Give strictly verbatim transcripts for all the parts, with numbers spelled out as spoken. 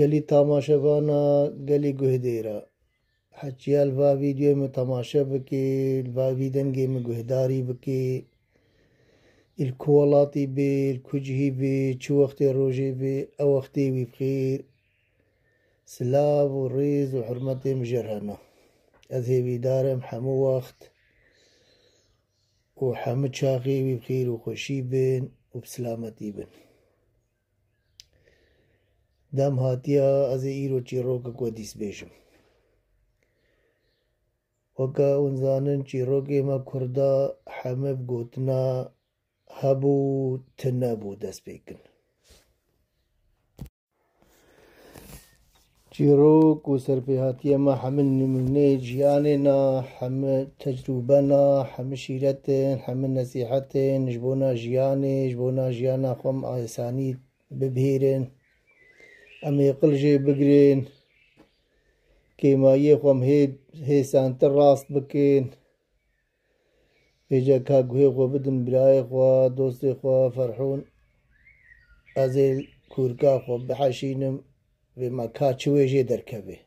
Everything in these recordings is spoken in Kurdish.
Gelî tamaşevana, gelî guhdêra. Heçiya li va vîdyoyê min temaşe bike, li va vî dengê min guhdarî bike. Li ku welatî bê, li ku cihî bê, çi wextê rojê bê, ew wextê wî bi xêr. Silav û rêz û hurmetê min jê re hene. Ez hêvîdar im hemû wext û hemû çaxê wî bi xêr û xweşî bin û bi silametî bin. Dem hatiya ez ê îro çîrokek we dîs bêjim. Weke hûn zanin çîrokê me kurda heme bi gotina hebû, tune bû dest pê kin. Çîrok û serpêhatiyê me heme nimûneyê jiyanê ne, heme tecrûbe ne, heme şîret in, heme nesîhet in ji bona jiyanê, ji bona jiyana xwe em asanî bibihêrin. Em êqil jê bigirin. Kêmayiyê xwe em hê hêsantir rast bikin. Vêca ka guhê xwe bidin birayê xwe, dostê xwe Ferhûn. Ez ê kûrka xwe biheşînim, vê me ka çi wê jê derkeve.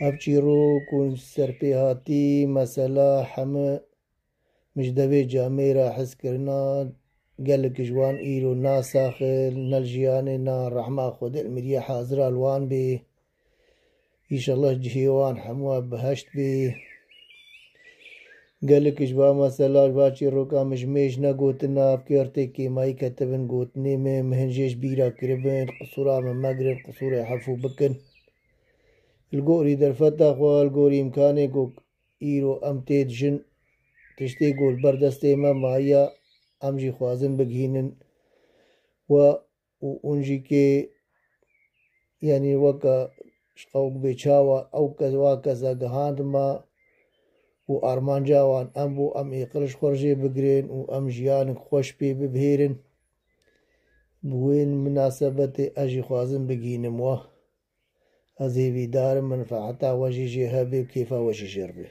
Ev çîrok û serpêhatî, mesela heme min ji devê camêra hez kirina, gelek ji wan îro nasaxin, ne li jiyanê ne rehma Xwedê li miriyê hazira li wan bê. Înşallah cihê wan hemû biheşt bê. Gelek ji va mesela, ji va çîroka min ji mêj negotina, ev kêrtê kêmayî ketibin gotinê min, min hin jê ji bîra kiribin, qisûra min megirin, qisûrê hefû bikin. Li gorî derfeta xwe, li gorî îmkanê ku îro em tê dijin, tiştê ku li ber destê me maye, em jî xwazin bigihînin we û hûn jî kê, yanî weke ji qewk bê çawa ew kes, wa kesa gihand me û armanca wan em bû, em êqil ji xwe re jê bigirin û em jiyanek xweş pê bibihêrin. Bi wê minasebetê ez jî xwazim bigihînim we. Ez hêvîdar im menfeeta we jî jê hebe û kêfa we jî jê re be.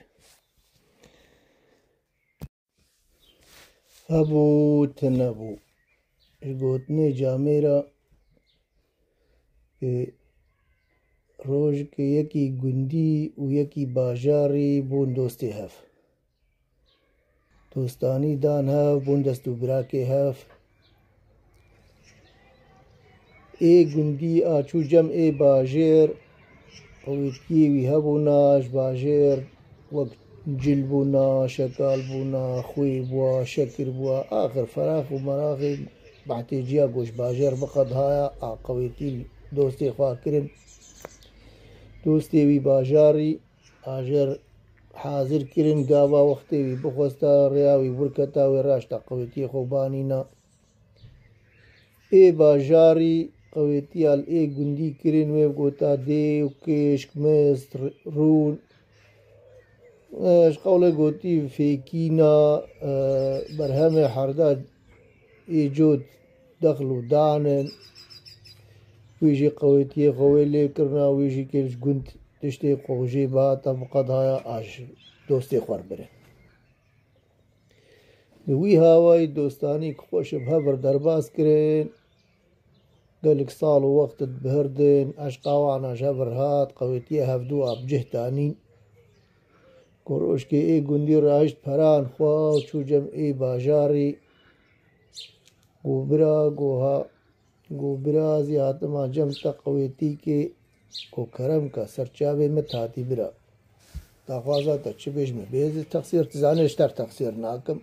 Hebû, tune bû. Ji gotinê camêra, e, rojekê yekî gundî û yekî bajarî bûn dostê hev. Dostanî dan hev, bûn dest û birakê hev. Ê gundî a çû cem ê bajêr, qewetiyê wî hebûna, ji bajêr wek cil bûna, şekal bûna, xwê bûa, şekir bûa. Axir ferax û meraxê behtêciya ku ji bajêr biqedhaya, a qewetî dostê xwe kirin. Dostê wî bajarî, Ajer hazir kirin, gava wextê wî bixwesta, rêya wî wir keta, wê raşta qewetiyê xwe banîna. Ê bajarî qewetiya li ê gundî kirin, wê gota dê û kêşk, mist, r-, rûn. E, ji qewlê gotî fêkîna, e, berhemê herda ê cot dexl û dan in. Wî jî qewetiyê xwe wê lê kirina, wî jî kê ji gund tiştê xwe jê bihata, biqedaya a ji dostê xwe re bire. Bi wî hawayî dostanî ku xweş bi hev re derbas kirin, gelek sal û wext dibihirdin, eşqa wan a ji hev re hat, qewetiyê hevdû a bi cih danîn. Ku rojkê ê gundî rahişt peran xwe û çû cem ê bajarî. Go bira, go ha, go bira, ez ê hatima cem te qewetîkê, go kerem ke ser çavê min hatî bira. Daxwaza te çi bêj min bê, ez ê texsîr, tu zanê ji te re texsîr nakim.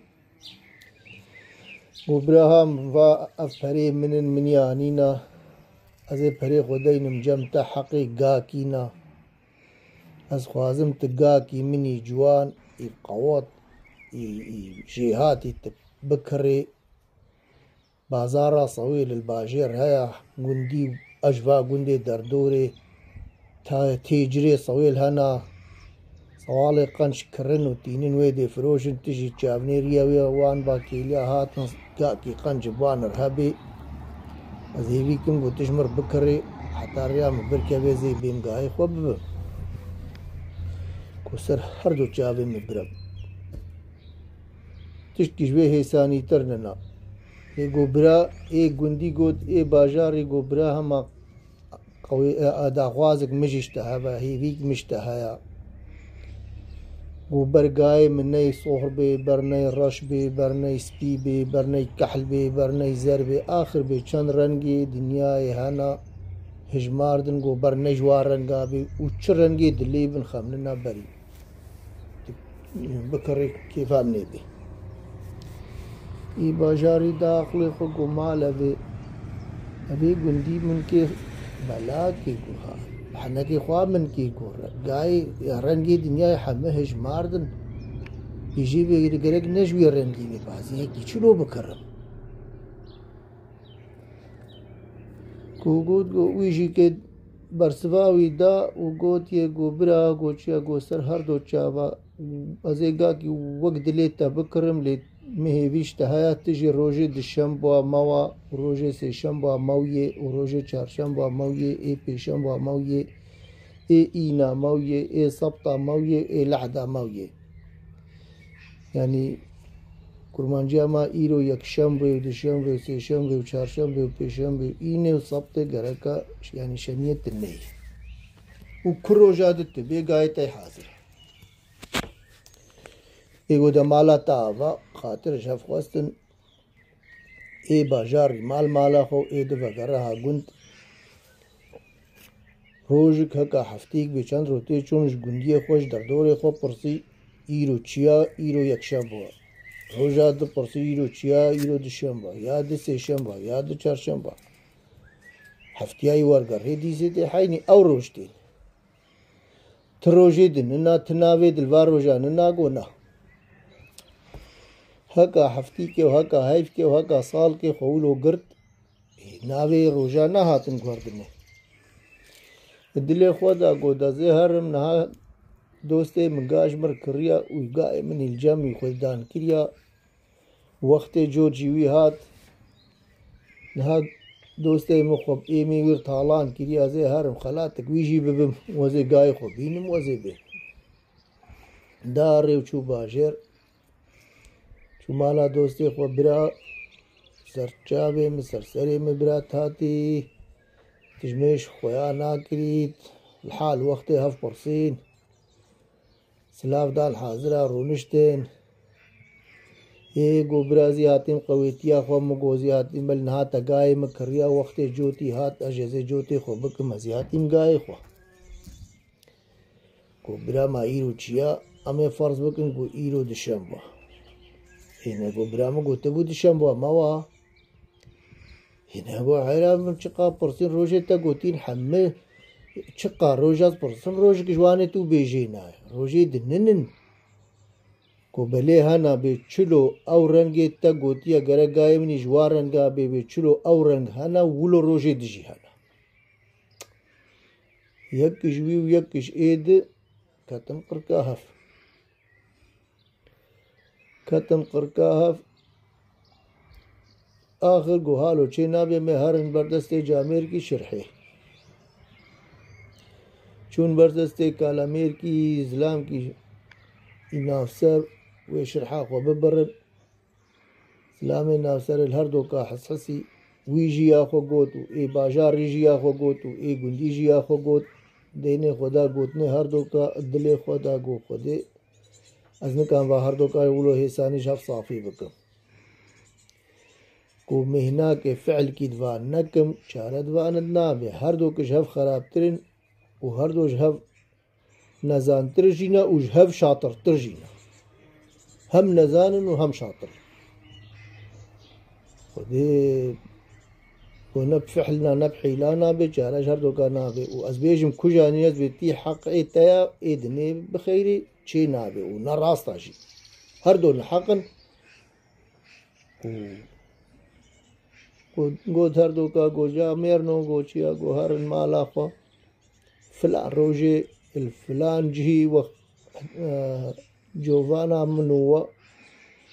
Go bira ha, min va ev perê min in, min anîna. Ez ê perê xwe deynim cem te, heqê gakîna. Ez xwazim tu gakî min î ciwan, î qewet, î, î jêhatî tu bikirê. Bazara Sewêl li bajêr heye, gundî, ejva gundê derdorê, ta têcirê Sewêl hena, sewalê qenc kirin û tînin wê dê firoşin, tu jî çavnêriya wê wan ba kêliya hatin, gakî qenc bi wan re hebê. Ez hêvî kim ku tu ji min re bikirê, heta rêya min birkeve, ez ê bêm gahê xwe bibim. Ku ser her du çavên min bira. Tiştkî ji vê hêsanîtir nina. Lê go bira ê gundî got, ê bajarê go bira hema Ew ê, e, e, daxwazek min jî ji te hebe, hêvîk min ji te heye. Ku ber gayê min ney sohr bê, ber ney reş bê, ber ney spî bê, ber ney kehl bê, ber ney zer bê. Axir bê çend rengê dinyayê hene hijmar din ku ber ne ji wa renga bê û çi rengê dilê bin xemlina berî. Bikirê kêfa min ê bê. Î bajarî da aqilê xwe ku mal ev ê, ev ê gundî min kê belakê ku ha, henekê xwe min kê ku re-, gayê rengê dinyayê heme hejmar din. Bêjê bê gerek ne ji wê rengî bê, bazî yekî çilo bikirim. Ku got, ku wî jî kê bersiva wî da û gotiye, ku bira, ku çiya, ku ser her do çava, ez ê gakî wek dilê te bikirim, lê min hêvî ji te heye, tu jî rojê dişemba mewa, rojê sêşemba mewiyê û rojê çarşemba mewiyê, ê pêşemba mewiyê, ê îna mewiyê, ê sebta mewiyê, ê lehda mewiyê. Yanî, kurmanciya me îro yekşembe û duşembe û sêşembe û çarşembe û pêşembe û înê û sebtê gereka, yanî, şemiyê tu neyê. Û ku roja di tu bê gayê te hazir. Ê ku de mala te ava, xatir ji hev xwestin, ê bajarî mal mala xwe û ê di vegere ha gund. Rojik heka hefteyek bê çend rotê çûn ji gundiyê xwe, ji derdorê xwe pirsî, îro çiya, îro yekşembe. Roja di pirsî, îro çiya, îro duşembe, ya di sêşembe, ya di çarşembe. Heftiyayî wergerhê dîsê tê heynî ew roj tên. Ti rojê di nina, ti navê di li va roja nina go na. Heka heftîkê û heka heyfkê û heka salkê xwe wilo girt, ê, navê roja nehatin guherdinê. Di dilê xwe de got, ez ê herim niha dostê min ga ji mir kiriya û gayê min î li cem wî xwe dan kiriya. Wextê cot jî wî hat. Niha dostê min xwe bi êmî wî talan kiriya, ez ê herim xelatek wî jî bibim, ez ê gayê xwe bînim, ez ê bê. Da rê û çû bajêr. Çû mala dostê xwe, bira, ser çavê min, ser serê min bira tatî. Tu ji mêj xuya nakirît. Li hal wextê hev pirsîn. Silav dan hazira rûniştin. Ê go birazî hatîm qewêtiya xwe, min go zî hatîm bel niha te gayê min kiriya, wextê cotî hat, ez jê zê cotê xwe bikim, ez zî hatîm gayê xwe. Go bira ma îro çiya, em ê ferz bikin ku îro dişembe. Ê ne go bira min go te bû dişembe, mewa. Hîne go heyran bim çiqa pirsîn rojê te gotîn hemî çiqa roja ez pirsim rojek ji wanê tu bêjê nayê. Rojê di ninin. Ku belê hena bê çilo ew rengê te gotiye gerek gayê min î ji wa renga bê bê çilo ew reng hena wilo rojê di jî hena. Yek ji wî û yek ji ê di ketin qirka hev. Ketin qirka hev. Axir go halo çê nabê me herin ber destê camêrkî şirhê. Çûn ber destê kalemêrkî, zilamkî î navser wê şirha xwe bibirin. Zilamê navser li her doka hishisî wî jî ya xwe got û ê bajarî jî ya xwe got û ê gundî jî ya xwe got. Deynê xwe da gotinê her doka dilê xwe da got Xwedê. Ez nikan va her doka wilo hêsanî ji hev safî bikim. Ku mêhnakê fiilkî di va nekim, çare di va nid nabe. Her do ki ji hev xerabtir in û her do ji hev nezantir jî ne û ji hev şatirtir jî ne. Hem nezan in û hem şatir in. Xwedê ku ne bi fihlina ne bi hîla nabe, çare ji her doka nabe. Û ez bêjim ku janî ez bê tî heq ê te ya, ê dinê bi xeyrê çê nabe û ne rasta jî. Her do neheq in. Û got, got her doka go camêrno, go çiya, go herin mala xwe. Filan rojê, li filan cihî wext, e, covana min û we,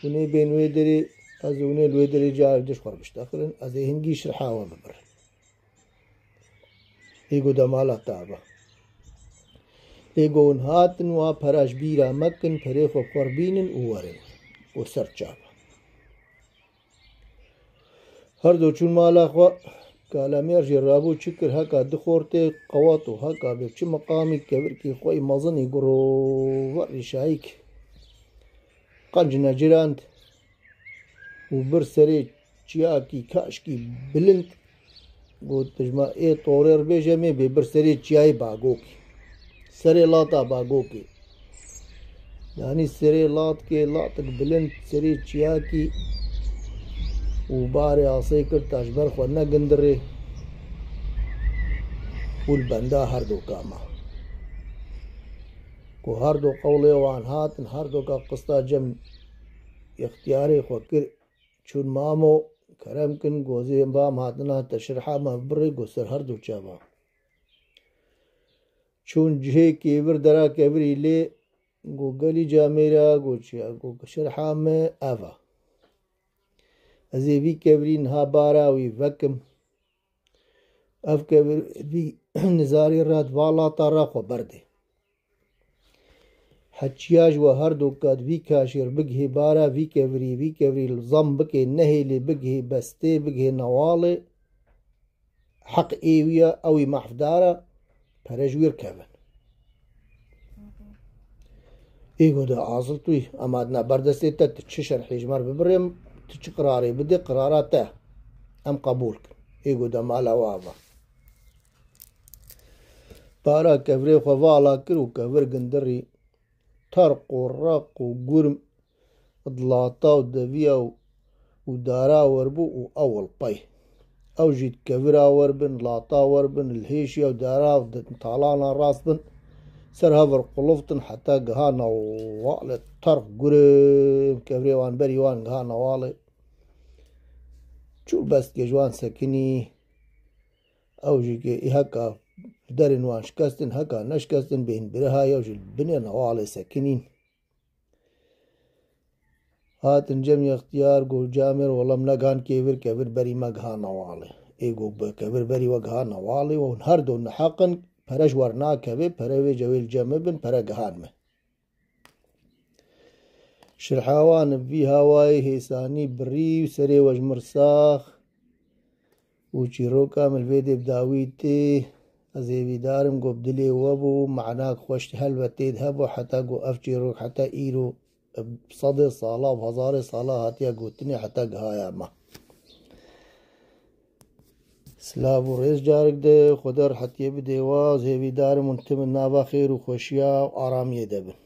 hûnê bên wê derê, ez û hûnê li wê derê carê diş xwe biştexirin, ez ê hingî şirha we bibirin. Ê go demala te be. Ê go hûn hatin wa pera ji bîra mekin, perê xwe bi xwe re bînin û werin. Û ser çava. Her do çûn mala xwe, Kalemêr jî rabû çi kir, heka du xortê qewat û heka bi çi miqamî kevirkî xwe yî mezinî gurû verî şayîk qenc necirand û bir serê çiyakî kaşkî bilind. Got, dijma ê torêr bêje mê bê bir serê çiyayê bagokê. Serê lata bagokê. Yanî serê latkê, latik bilind, serê çiyakî û barê asê kir ta ji ber xwe negindirê û li benda her doka ma. Ku her do qewlê wan hatin, her doka qista cem ixtiyarê xwe kir, çûn mamo, kerem kin, gozê bam hatina te şirha me birê, go ser her do çava. Çûn cihê kêvir dera kevirî lê, go gelî camêra, go çiya, go şirha me ev a. Ez ê vî kevirî niha bara wî vekim. Ev kevir vî nizarê re di va lata re xwe berdê. Heçiya ji we her do kat vî kaşêr bigihê bara vî kevirî, vî kevirî li zam bikê, nehêlê bigihê bestê, bigihê newalê. Heq ê wî ye, ew ê mehfdar e, pere ji wî re kevin. Ê go de azil tu yî, em hatine ber destê te, tu çi şerhê ji me re bibirê, tu çi qirarê bidê, qirara te. Em qebûl kin. Ê go de mala we ava. Para kevirê xwe vala kir û kevir gindirî. Terq û req û gurm di lata û deviya û, û dara wer bû û ew li pey. Ew jî di kevira wer bin, lata wer bin, li hêşiya û dara û di talana rast bin, ser hev re quliftin heta giha newalê terq gurm kevirê wan berî wan giha newalê. Çû best ke ji wan sekinî, ew jî ke î heka derên wan şikestin, heka neşikestin, bên biriha ew jî li binê newalê sekinîn. Hatin cem ixtiyar, got, camêr, wela min negihan kêvir, kevir berî me giha newalê. Ê got, bi kevir berî we giha newalê, we hûn her do neheq in, pere ji we re nakeve, pere vê cewê li cem me bin, pere gihan me. Şirha wan bi vî hawayê hêsanî birî û serê we ji mir sax û çîroka min li vê dê bi dawî tê. Ez hêvîdar im ku bi dilê we bû, me'nak xweş helbet tê de hebû, heta ku ev çîrok heta îro bi sedê sala û hezarê sala hatiye gotinê heta gihaya me. Silav û rêz carik de, Xweda rehetiyê bidê we, ez hêvîdar im hûn tim di nava xêr û xweşiya û aramiyê de bin.